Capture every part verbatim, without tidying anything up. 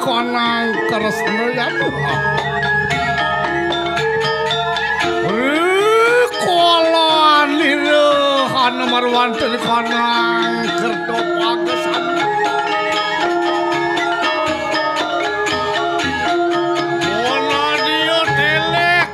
Kanang Kresna ya. Rikala nira ana marwanten kanang kerta pagesan. Wanadia telek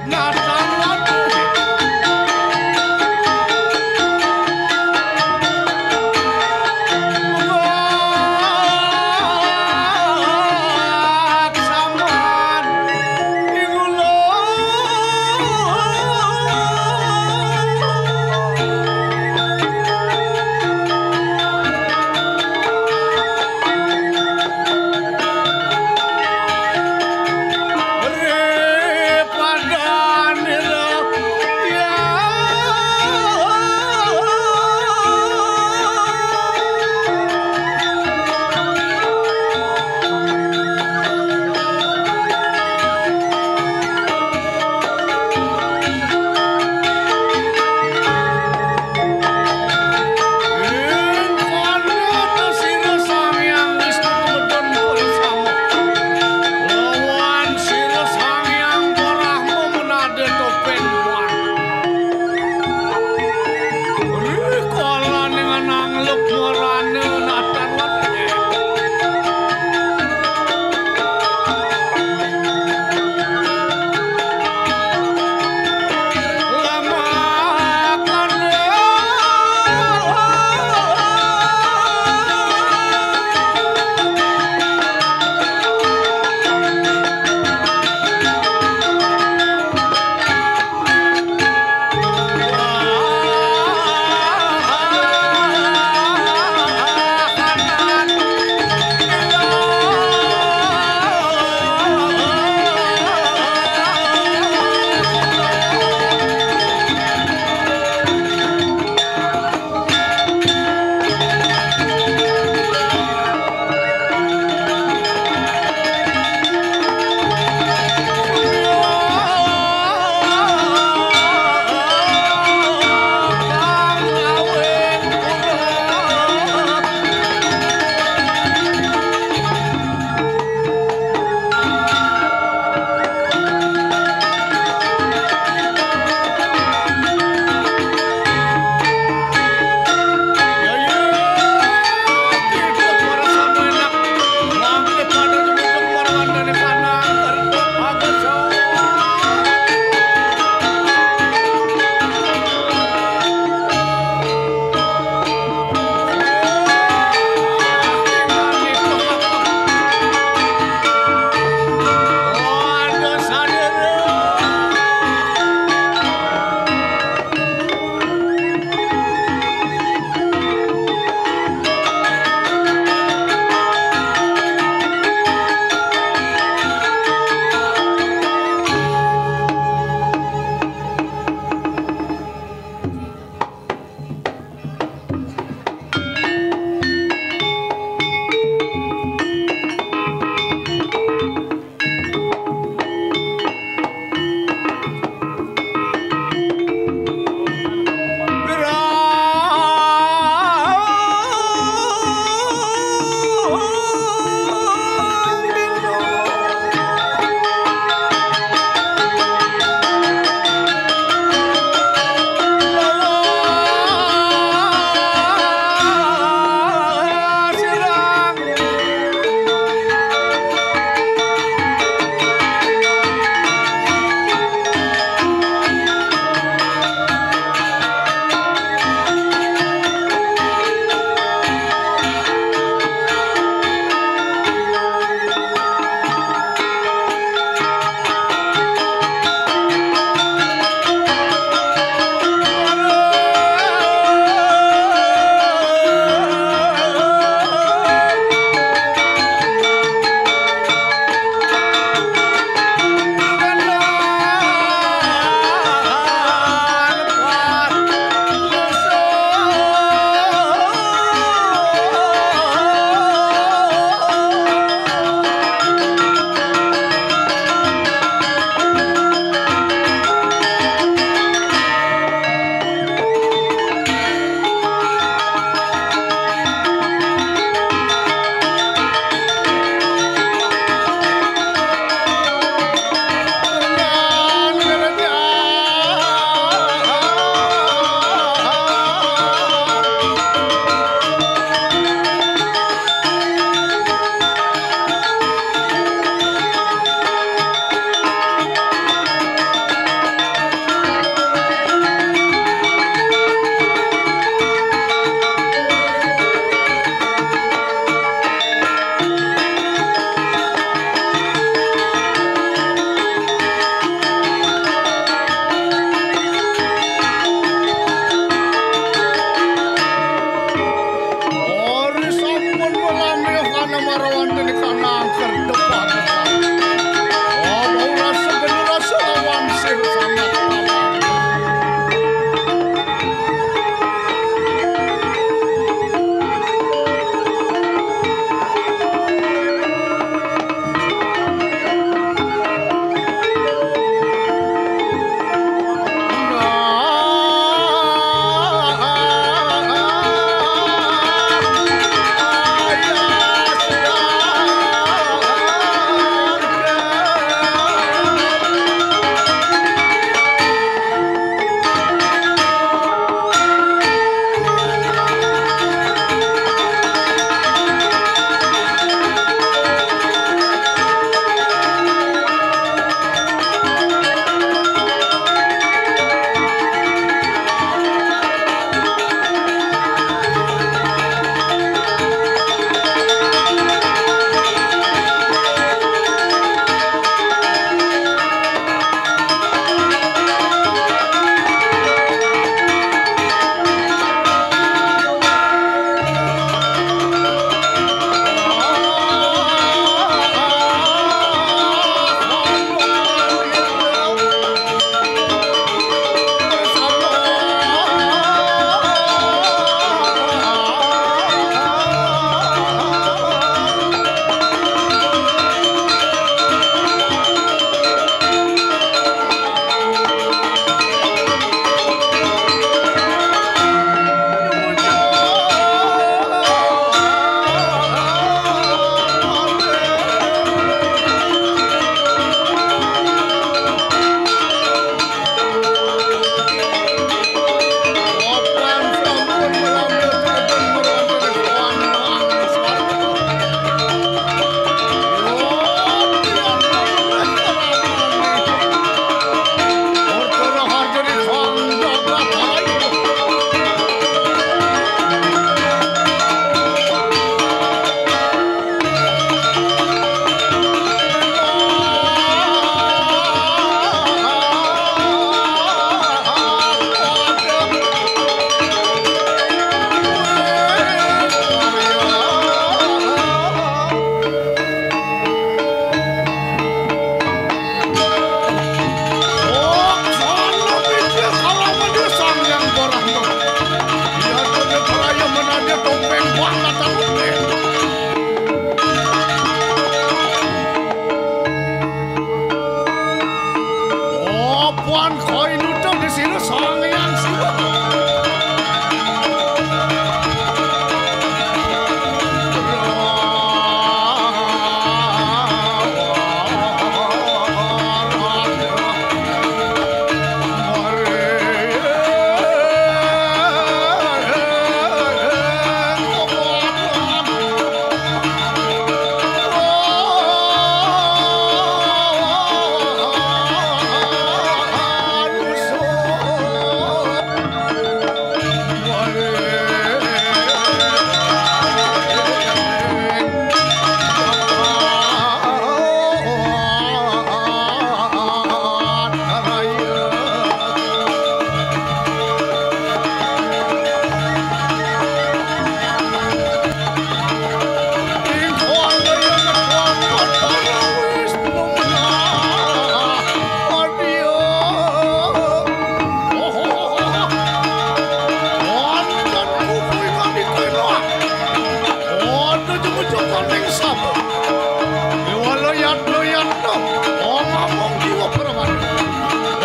Wan koinuto di sira Sang Hyang Siwa.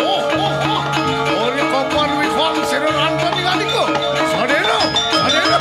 Oh, oh, oh. Ori kokoan wifang sira ranten inganika. Sadera, sadera.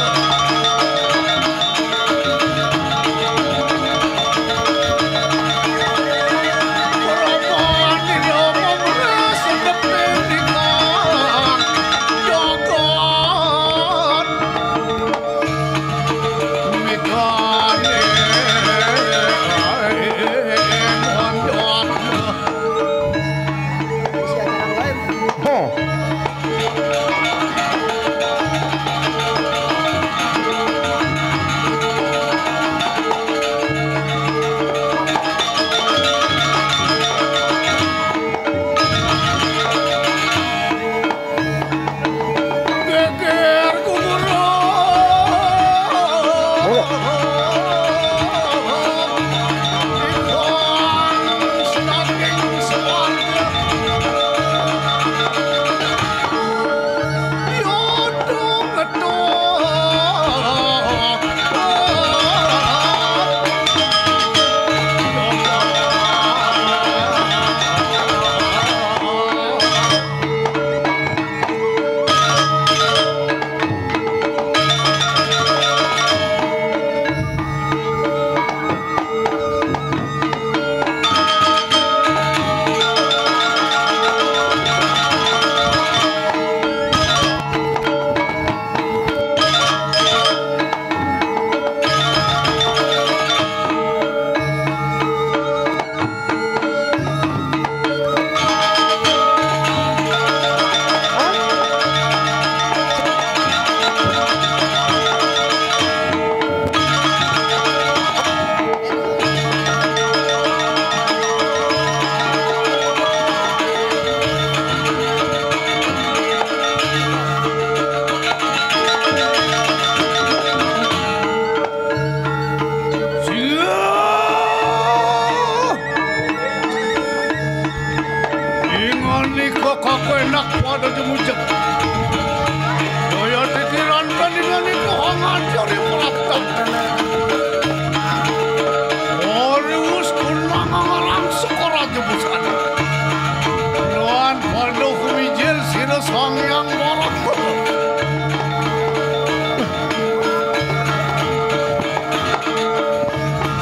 Inganika kakenak pada jemujek. Daya titiran tandingan itu hangat jari pelaktan. Orius kunang ngarang sekora jebusan. Nuan pada kumijil sira Sang Hyang Barat.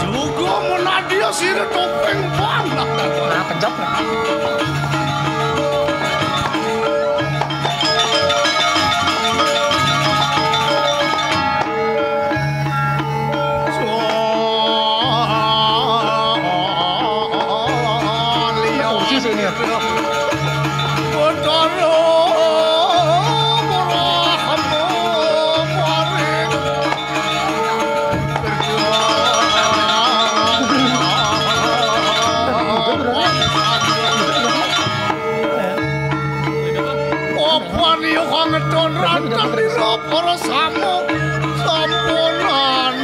Juga menadia sira topeng panak. Nah, kejap. Kunci sini ya. Apa niku ngeton ranten dira para samu sampunan.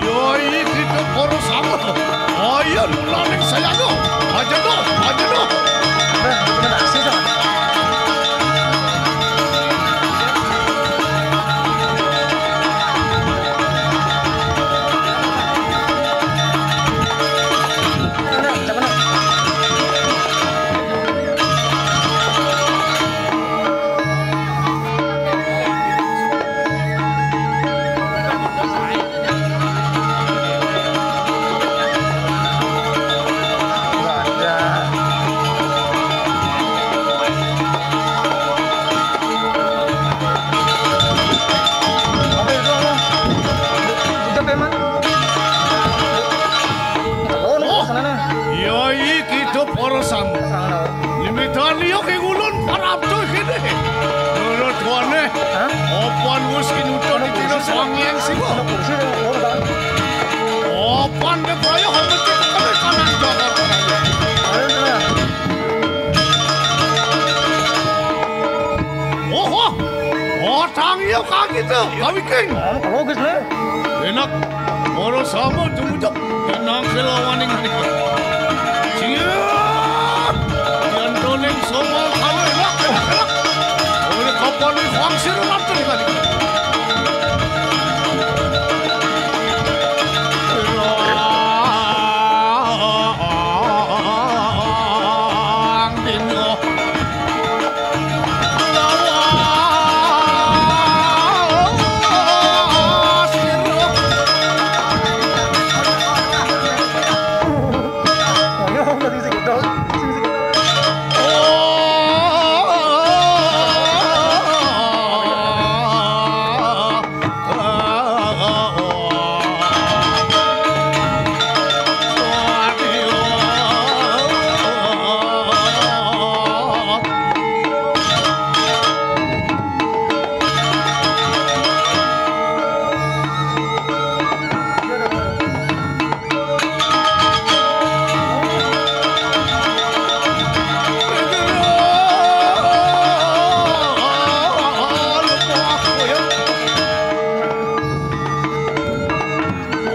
Yoi, kita para sama. Ayo, nulaning sayana. Aja noh, aja noh. Yoi, kita para samu. Nimitan liya ing ulun parab tuh kene. Nurut wane. Hah? Opan wis kinuta di kira Sang Hyang Siwa. Opan de kaya homo cek kene kanan jagat. Oh, oh. Oh, tang iya kaki tuh. Kawiking. Logis le. Enak. Ora sama tumujak. Tenang kelawaning. Siap. Yan toning sama kawe. Enak, enak, enak. Oleh kapal ni fangsi ratu ni kali.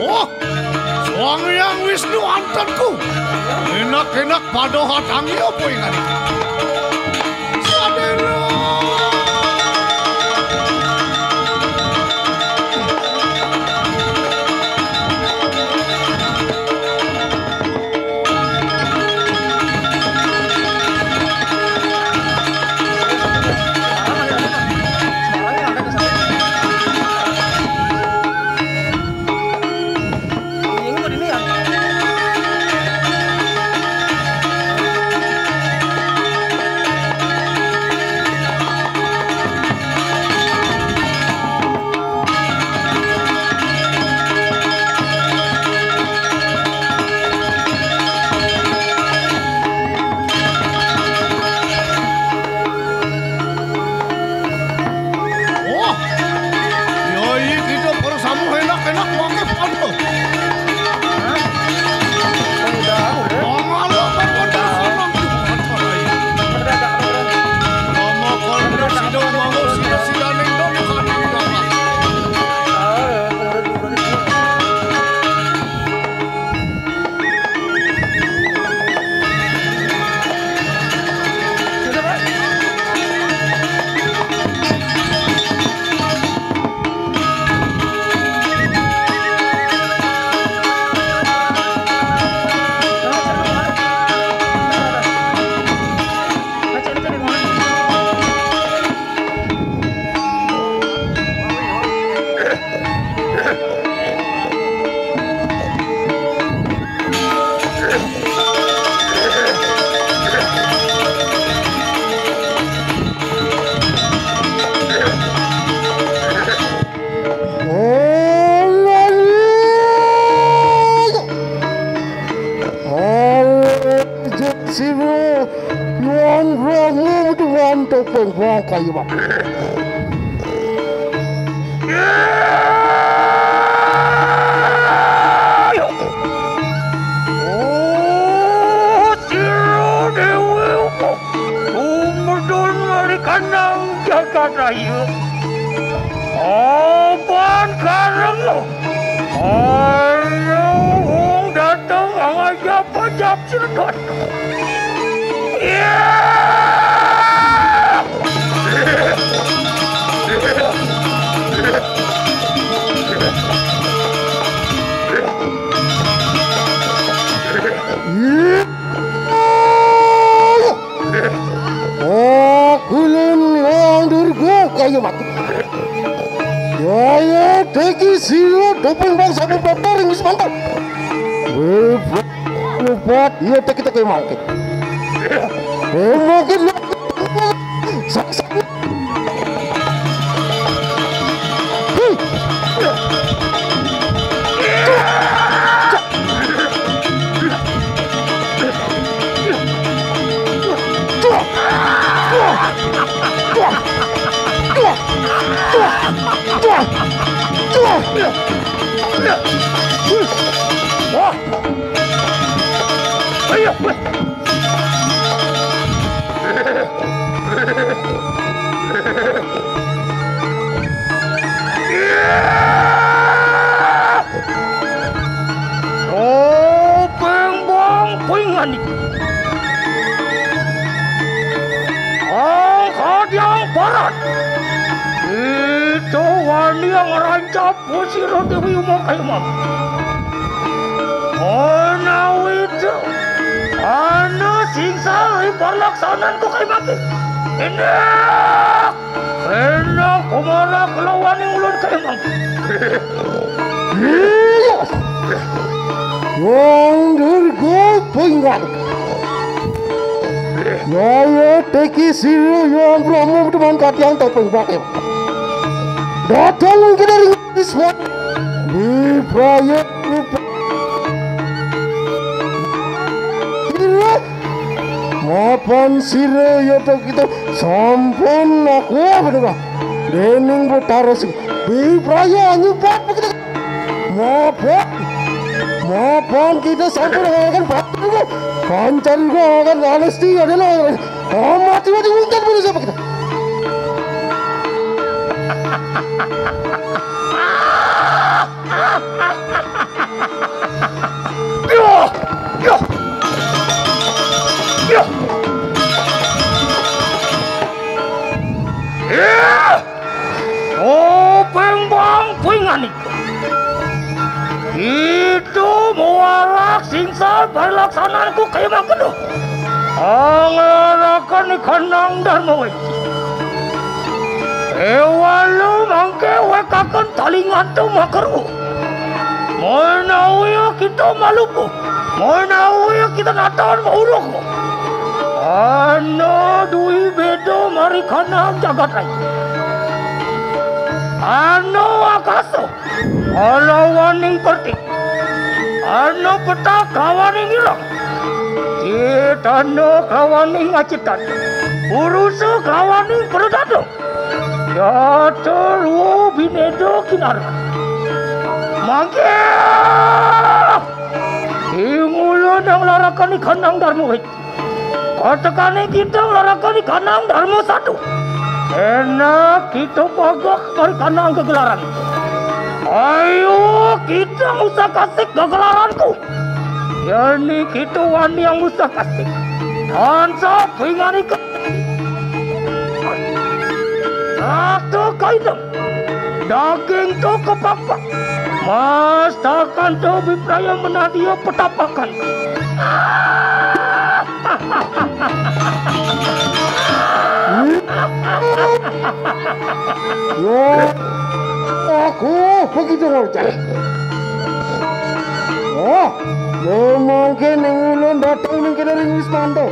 Oh, Sang Hyang Wisnu antenku. Enak-enak pada hatang ya apa ingani. Sadera. Oh, yoi kita para samu enak-enak makan apa? Hah? Udah, udah. Mangalo makan terus orang tuh. Udah, udah, udah. Mama kalau sida mau sida sida ning dong. Sibu, nuan rong, nuan topeng, nuan kayu, Bang. Oh, sira dewa, tumedun marikanang jagat raya. Apan kareng, ayo, wong dateng Pajap-pajap Cirebon. Ya. Aku lem landur go kayu mati. Yaya teki sila doping bang sabu paparing wis mantap. Lupat iya teki teki mangkit. Eh, mangkit lu. Sak sak. Hi. Topeng bang pingani. Angkat yang parat. Itu wani yang rancap pusiro Dewi Uma Kayumam. Ana wida. Ana singsa ri parlaksananku kaimaki. Indah. Enak kumara kelawaning ulun kaimang. Iya. Wong Durga pinggan. Yaya teki sira yang Brahma teman katiang topeng pakai. Datang mungkin dari Iswan. Di proyek Sira. Mapan sira ya to kita sampun aku apa nih, Pak? Dening Betara sing Bibraya nyubat begitu. Mapan. Mapan kita sampun akan batur itu. Kancan juga akan alesti ada lah. Amat tiba-tiba mungkin boleh siapa kita? Yah! Yah! Yah! Yah! Topeng bang pingani. Itu muarak singsa balaksananku kaya mangkeno. Anglarakan ikanang Dharma wis. Ewalu mangke wekaken talinganto makeru. Menawi kita malupu, menawi kita natan mauruk. Ana dui beda marikanang jagat raya. Ana akasa. Kalawaning perti. Ana petak kalawaning ireng. Citana kalawaning acitan. Purusa kalawaning pradana. Yatra ruwa bineda kinara. Mangke ing ula nang larakani kanang Dharma wit. Katekane kita nglarakaning kanang Dharma satu. Enak kita pagak mari kanang gegelaran. Ayo kita ngusah kasik gegelaranku. Yani kita wani yang ngusah kasik. Tansah pingani ke Ratu kainem. Daging to kepapak. Masakan to bipraya menadia petapakan. Yo, aku begitu raja. Oh, memang kene ulun datang ning kene ring Wismanto.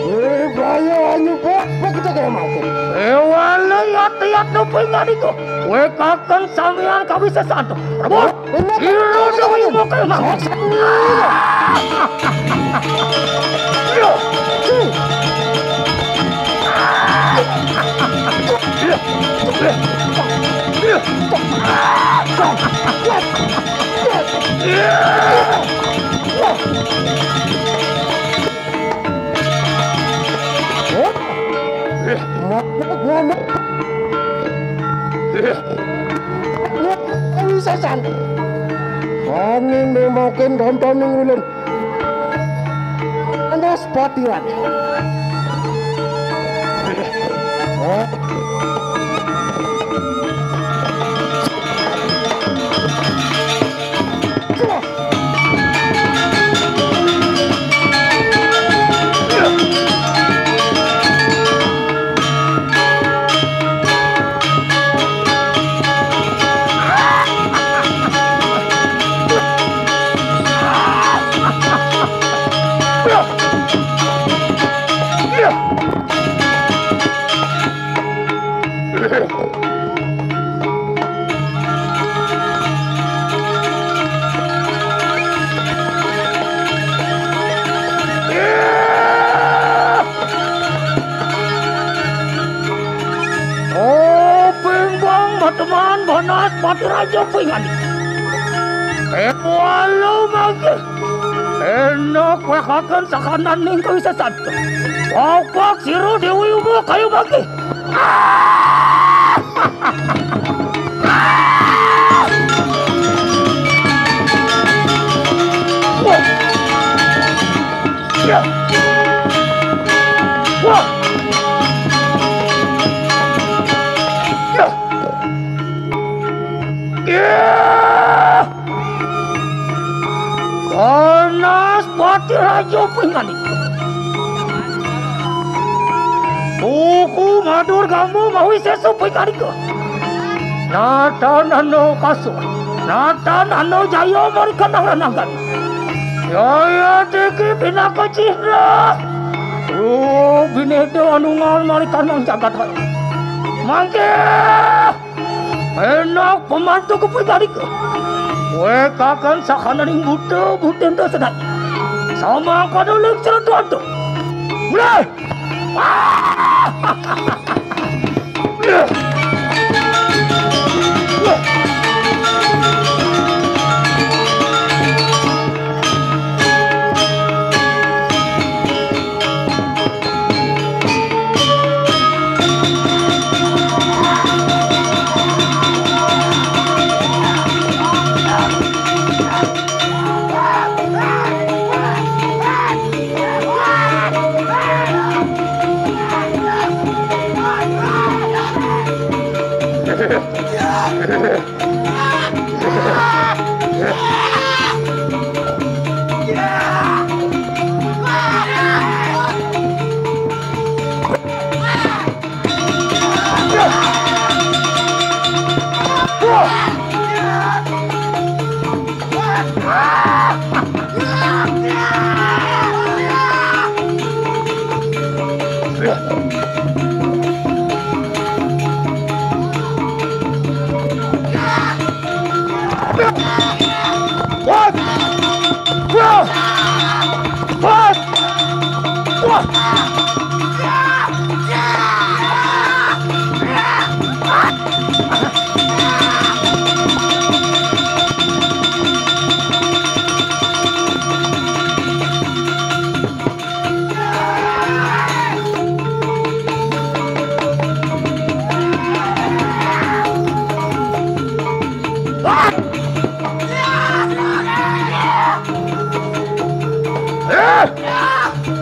Eh, Braya anyu pak, begitu kaya mangke. Ewala yat-yat nopo ingani ko. Wekaken samian kami sesanto. Rebut. Kira dewi mokel mang. Sasan. Angin memakin tontoning ulun. Spotiran. Oh, Pingbang Mateman Banas Pati Raja Pingan. Eh, walu mangke. Enak wekaken sakananing kawisesan. Wapak sira Dewi Uma kaya mangke. Ah! Wah! Ya! Wah! Ya! Ya! Panas pati raja pingani. Tuku madur gamu mawi sesu pingani ke. Nata nano kasu. Nata nano jaya mari kanang rananggan. Jaya tiki pinaka cihna. Oh, bineda anungan mari kanang jagat hai. Mangke. Enak pembantu kepribadi ke. Wekakan sakananing buta, buta ento sedai. Sama kada lengser tuan tu. Mulai. Eh!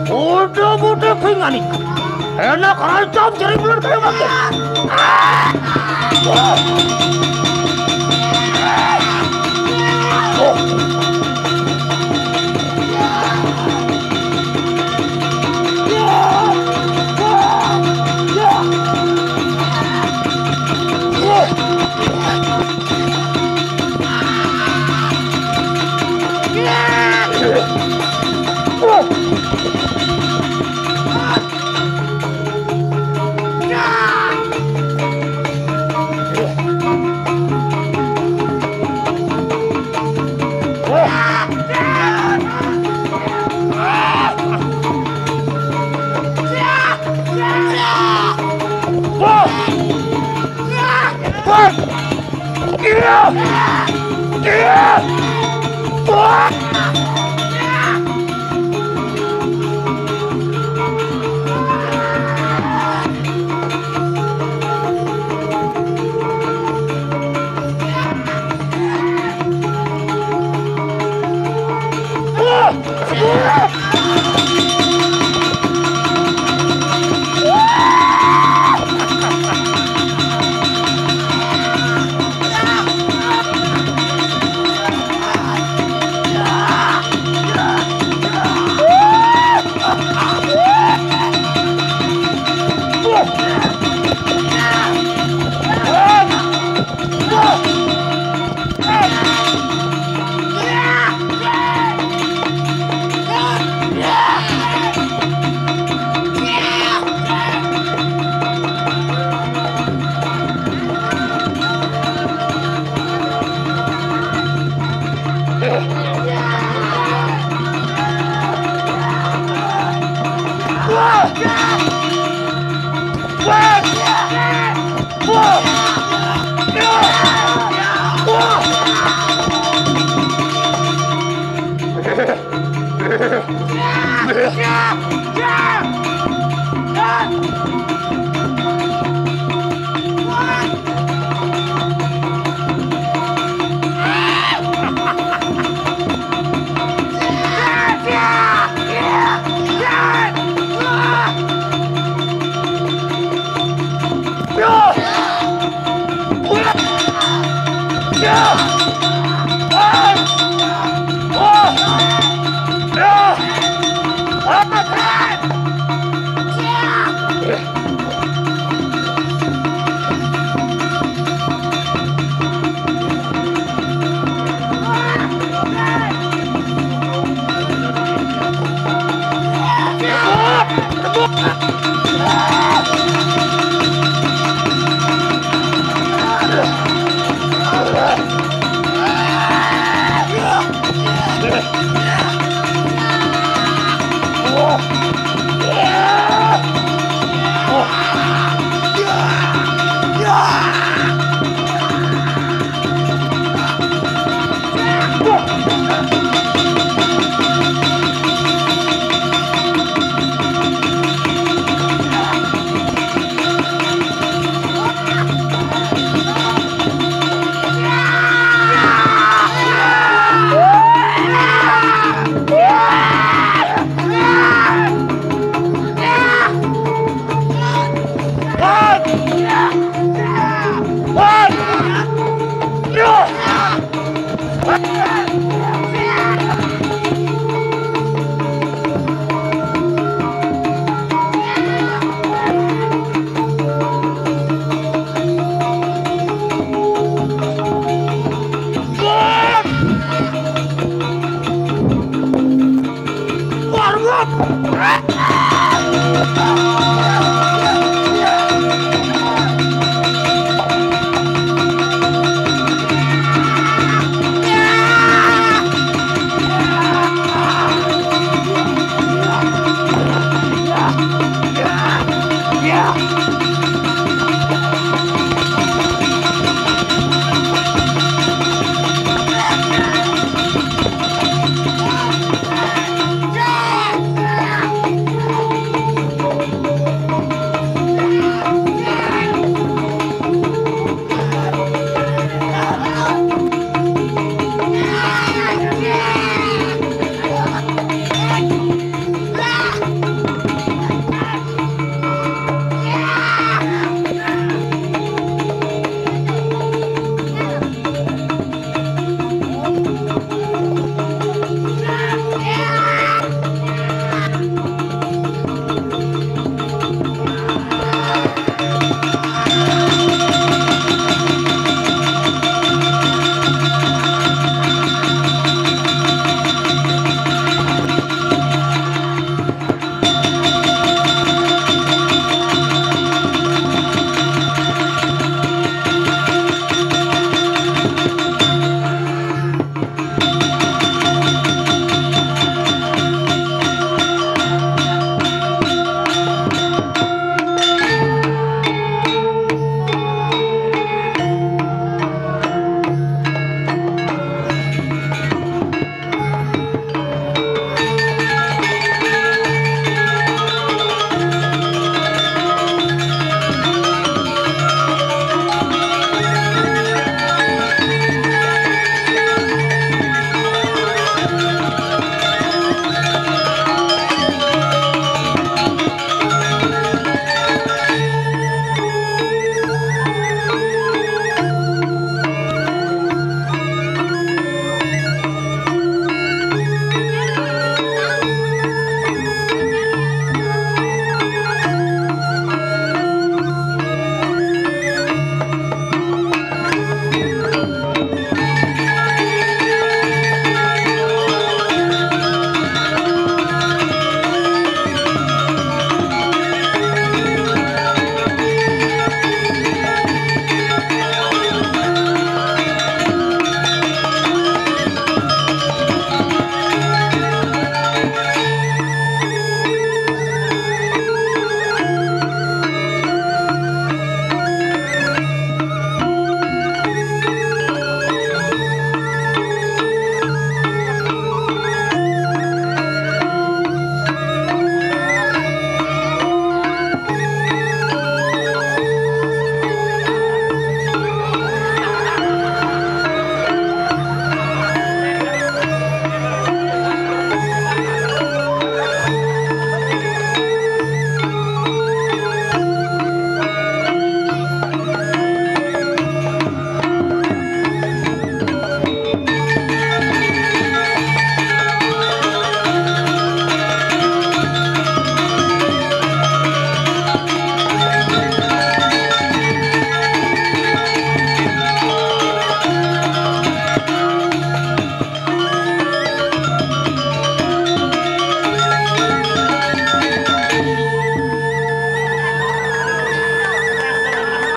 Buta-buta pingani. Enak ancam jering bulan kayu mati. Warm up!